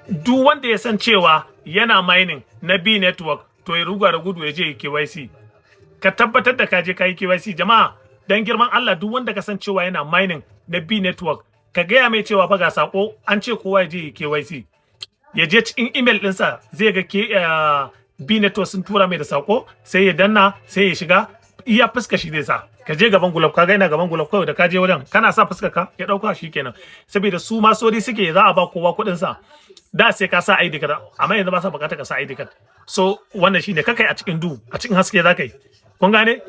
Duk wanda ya san cewa yana mining na Bee Network, to ya ruga da gudu ya je KYC. Ka tabbatar da ka je ka yi KYC. Jama'a, dan girman Allah, duk wanda ka san cewa yana mining na Bee Network, ka gaya mai cewa fa ga sako an ce kowa ya je KYC. Ya je cikin email ɗinsa, zai ga ke Bee Network sun tura mai da sako, sai ya danna, sai ya shiga. Iya fuska shi zai sa. Ka je gaban gulab, ka ga ina gaban gulab kawai, da ka je wajen kana sa fuskar ka ya dauka, kenan. Saboda su ma sori suke, za a ba kowa kuɗin sa. Da sai ka sa ID card, amma yanzu ba sa bukatar ka sa ID card. So wannan shine kakai a cikin duhu, a cikin haske za ka yi. Kun gane?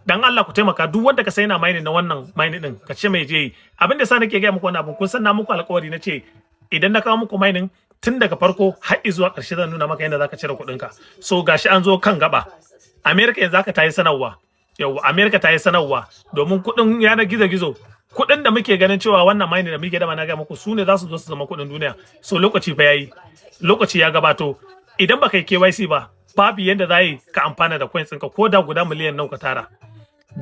Dan Allah ku taimaka, duk wanda ka sai yana mining na wannan mining din, ka ce mai je. Abin da sa nake gaya muku wannan abin, kun san na muku alƙawari, na ce idan na kawo muku mining, tun daga farko har zuwa ƙarshe zan nuna maka yadda zaka cire kuɗinka. So gashi an zo kan gaba. America yanzu haka ta yi sanarwa. Yau America ta yi sanarwa domin kuɗin yanar gizo-gizo, kuɗin da muke ganin cewa wannan mining da muke da na ga muku, su ne za su zo su zama kuɗin duniya. So lokaci fa yayi, lokaci ya gabato. Idan baka yi KYC ba, babu yanda za yi ka amfana da coins ɗinka, ko da guda miliyan nawa ka tara.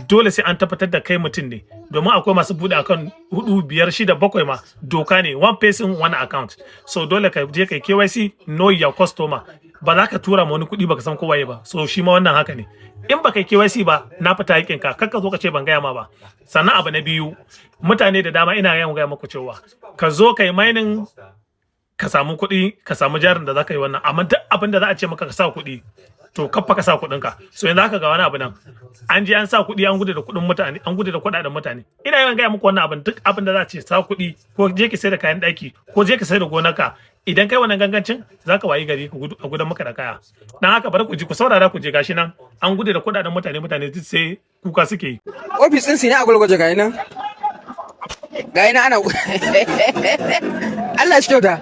Dole sai an tabbatar da kai mutum ne, domin akwai masu buɗe akan hudu, biyar, shida, bakwai ma. Doka ne, one person, one account. So dole ka je kai KYC, know your customer. Ba za ka tura ma wani kuɗi baka san kowaye ba. So shi ma wannan haka ne, in baka yi KYC ba, na fita haƙƙin ka, kar ka zo ka ce ban gaya ma ba. Sannan abu na biyu, mutane da dama, ina yawan gaya muku cewa ka zo kai mining, ka samu kuɗi, ka samu jarin da za ka yi wannan, amma duk abin da za a ce maka ka sa kuɗi, to kafa ka sa kuɗin ka. So yanzu haka ga wani abu nan, an je an sa kuɗi, an gudu da kuɗin mutane, an gudu da kuɗaɗen mutane. Ina yawan gaya muku wannan abin. Duk abin da za a ce sa kuɗi, ko je ki sai da kayan ɗaki, ko je ka sai da gonarka, idan kai wannan gangancin, za ka wayi gari a gudan maka da kaya. Dan haka bari ku ji, ku saurara ku je. Gashi nan an gudu da kuɗaɗen mutane, mutane duk sai kuka suke yi. Ofis ɗin su ne a Gwalgwaje. Ga nan, ga nan ana, Allah shi kyauta.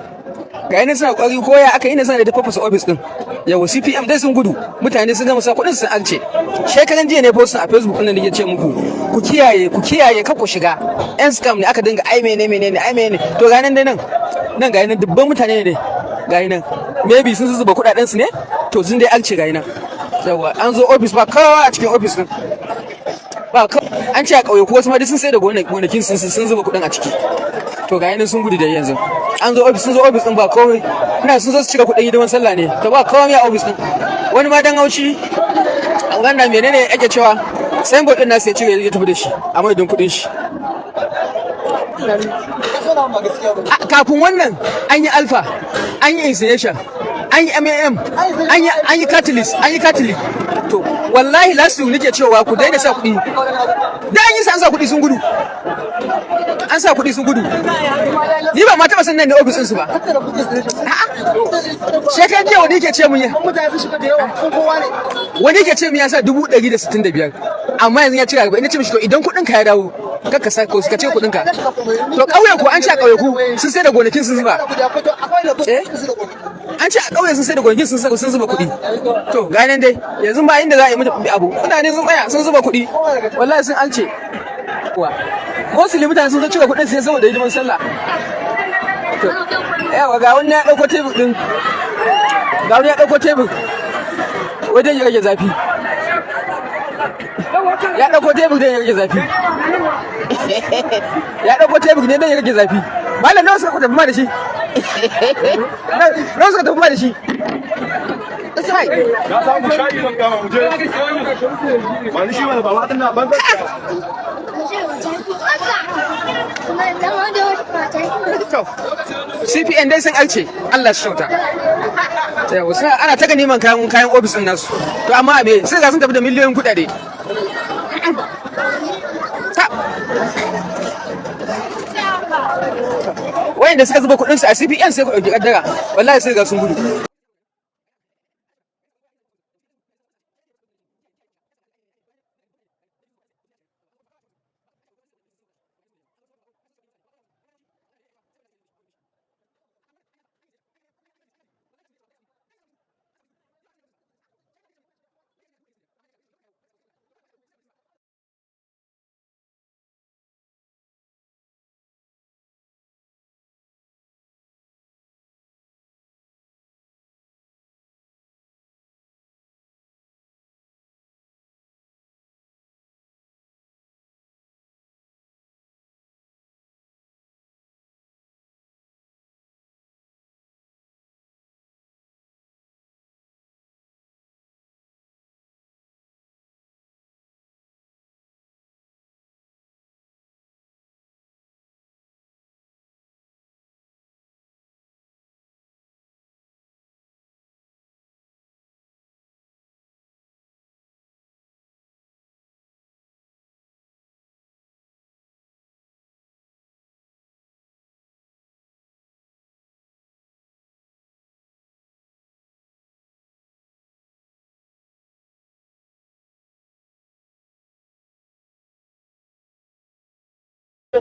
Ga nan suna ƙwari, ko ya aka yi ne suna da tafafasa ofis ɗin. Yau CPM dai sun gudu, mutane sun gama sa kuɗin sun arce. Shekaran jiya ne postin a Facebook ɗin da nake ce muku ku kiyaye, ku kiyaye, ka ku shiga, yan scam ne. Aka dinga ai mene mene ai mene. To ga nan dai, nan nan, ga nan dubban mutane ne, ga nan maybe sun zuba kuɗaɗen su ne, to sun dai arce. Ga nan yawa an zo ofis, ba kowa a cikin ofis ɗin, ba. An ce a ƙauye ko wasu ma duk sun sai da gonakin, sun zuba kuɗin a ciki. To ga nan sun gudu da yanzu an zo ofis, sun zo ofis din ba komai. Ina sun zo su cika kuɗin hidiman sallah ne, to ba komai a ofis din. Wani ma dan haushi an ganda menene ake cewa signboard din nasu ya cire ya tafi da shi a madadin kuɗin shi. Kafin wannan an yi Alpha, an yi Insination, an yi MAM, an yi Catalyst, an yi Catalyst. To wallahi last week nake cewa ku daina sa kuɗi. Da an yi sa, an sa kuɗi sun gudu, an sa kuɗi sun gudu. Ni ba ma taɓa san nan da ofis ɗinsu ba. Shekaran jiya wani yake ce mun ya wani yake ce mun ya sa 165,000, amma yanzu ya cire 40. Ina ce mishi, to idan kuɗin ka ya dawo, kar ka sa, ka ce kuɗin ka. To ƙauye ko an ce a ƙauye ku sun sai da gonakin sun zuba. Eh, an ce a ƙauye sun sai da gonakin sun zuba kuɗi. To ga nan dai yanzu ba inda za a yi mutu abu, mutane sun tsaya sun zuba kuɗi, wallahi sun alce. Mostly mutane sun zo cire kuɗin sai saboda hidiman sallah. To yawa, ga wani ya ɗauko tebur ɗin, ga wani ya ɗauko tebur wajen ya rage zafi, ya ɗauko tebur don ya rage zafi, ya ɗauko tebur ne don ya rage zafi. Malam, nawa suka tafi ma da shi? Nawa suka tafi ma da shi? Na samu shayi zan kama mu je. Ba ni shi mana ba ma tana ban. CPN dai sun arce, Allah shi kyauta. Yawa suna ana ta ganiman kayan ofis din nasu. To amma me sai ga sun tafi da miliyoyin kuɗaɗe. Ta. Wayanda suka zuba kuɗinsu a CPN, sai ku ɗauki kaddara, wallahi sai ga sun gudu.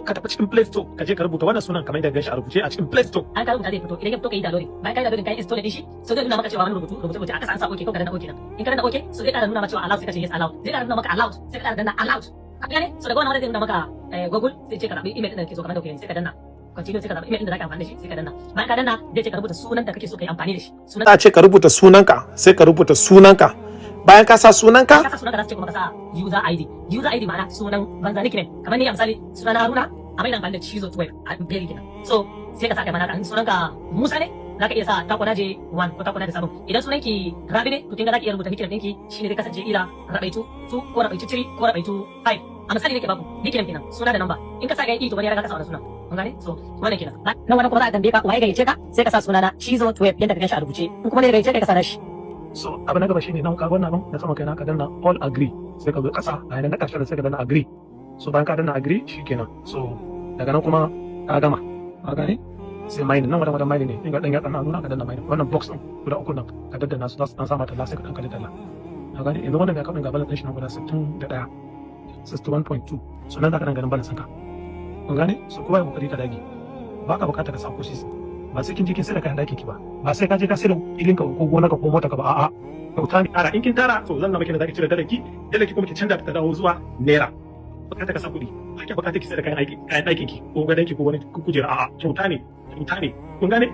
Ka tafi cikin Play Store, ka je ka rubuta wannan sunan kamar yadda gashi a rubuce a cikin Play Store. An ka rubuta, zai fito. Idan ya fito, ka yi downloading. Bayan ka yi downloading, ka yi install din shi. So zai nuna maka cewa wani rubutu rubuce rubuce a kasa, an sa okay ko ka danna okay nan. In ka danna okay, so zai ƙara nuna maka cewa allow, sai ka ce yes, allow. Zai ƙara nuna maka allowed, sai ka ƙara danna allowed. Ka gane? So daga wannan wanda zai nuna maka Google, sai ce ka zaɓi email din da kake so, kamar da kuke, sai ka danna continue, sai ka zaɓi email din da zaka amfani da shi, sai ka danna. Bayan ka danna, zai ce ka rubuta sunan da kake so ka yi amfani da shi, sunan. Za a ce ka rubuta sunanka, sai ka rubuta sunanka. Bayan ka sa sunanka, ka sa sunanka, za su ce kuma ka sa user ID. User ID ma'ana sunan banza, nickname. Kamar ni a misali, sunana Haruna, amma ina amfani da Chizo 12 a Beli kenan. So sai ka sa kai mana in sunanka Musa ne, zaka iya sa Takonaje 1 ko Takonaje 7. Idan sunanki Rabi ne, to kin ga zaki iya rubuta nickname ɗinki, shine zai kasance ila Rabaitu 2 ko Rabaitu 3 ko Rabaitu 5. A misali nake baku, nickname kenan, suna da number. In ka sa ga i, to wani ya riga ka sa wannan sunan, kun gane? So wannan kenan. Nan wannan kuma za a tambaye ka waye gayyace ka, sai ka sa sunana Chizo 12 yanda ka ganshi a rubuce. In kuma ne gayyace ka, ka sa nashi. So abu na gaba shine nan, ka wannan abin na sama kai na, ka danna all agree, sai ka zo kasa a yanar na karshe, sai ka danna agree. So bayan ka danna agree, shikenan. So daga nan kuma ka gama, ka gane? Sai mining nan, wadan mining ne. In ga dan yatsa na nuna, ka danna mining. Wannan box din guda uku nan, ka daddana su, za su dan sama talla, sai ka dan kalli talla, ka gane? Yanzu wannan mai account din, ga balance din shi nan guda 61, 61.2. So nan za ka dan ganin balance ka, kun gane? So kowa ya kokari ka dage. Ba ka bukata ka sa ko sisi. Ba sai kin je kin sai da kayan ɗakin ki ba, ba sai ka je ka sai da filin ka ko gonar ka ko motar ka ba. A'a, kyauta ne. Tara, in kin tara, to zan na maki da zaki cire dalaki, dalaki kuma ki canza ta dawo zuwa naira. Bukata ka sa kuɗi, ba ki bukata ki sai da kayan aiki, kayan ɗakin ki ko gadon ki ko wani kujera. A'a, kyauta ne, kyauta ne, kun gane?